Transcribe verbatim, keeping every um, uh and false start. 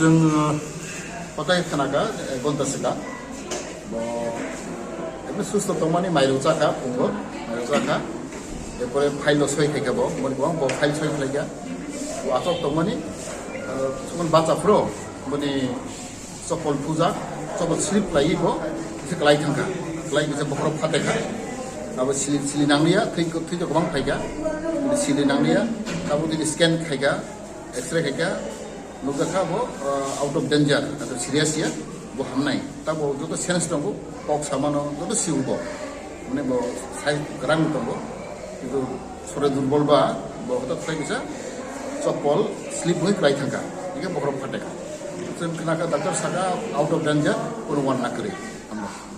Chwng, uh, kotai khnakha, ek ghonta swkang. Bo, ekdom susto tongmani mairok chakha, phungo, mairok chakha. Erpore file o soi khaikha bo, boni bo, bo file soi khlaikha. Bo achok tongmani, uh, chukun bacha phro, boni chopol puja, chopol slip khlaiwi bo, kisa klai thangkha. Klai kisa bokhorok phatekha. Abo sili, sili nangliya, thwi, thwi kwbang phaikha. Sili nangliya, abo tini scan khaikha, X-ray khaikha, nukjakha bo, uh, out of danger, ado serious ya, bo hamnai. Tabo joto sense tongo, kok samano, joto siu bo. Mane bo sai kwrang tongo. Kintu sore durbol ba, bo hotok sai kisa chopol slip hui klai thangkha. Ike bokhorok phatekha. Chwng khnakha doctor saka out of danger, kono wan nakwrwi. Hambai.